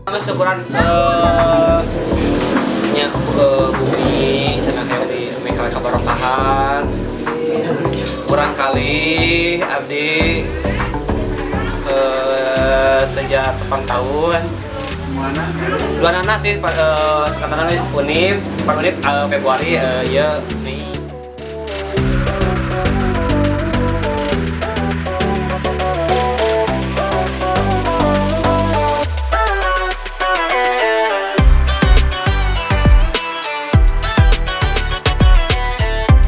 Syukuran nya bumi cenah hayang di meh kabarokahan. Kurang kali abdi sejak tepang tahun dua nana sih, sekarang unip pan unip Februari ya Mei.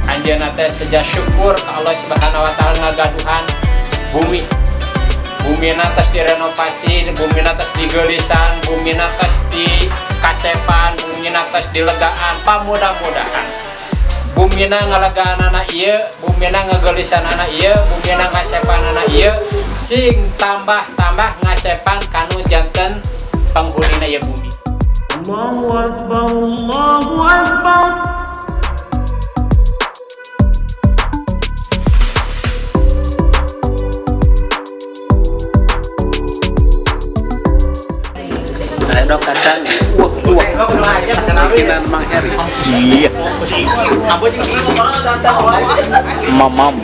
Anjeunna teh seja syukur ka Allah Subhanahu wa Taala ngagaduhan bumi. Bumina tos direnovasi, bumina tos digeulisan, bumina tos dikasepan, bumina tos dilegaan. Pamudah-mudahan bumina ngalegaanana ieu, bumina ngageulisanana ieu, bumina ngasepanana ieu sing tambah-tambah ngasepan kanu janten penghunina ieu bumi. Allahu Akbar, Allahu Akbar. Ada kacang, wah wah, bikinan Mang Heri. Iya. Mamam.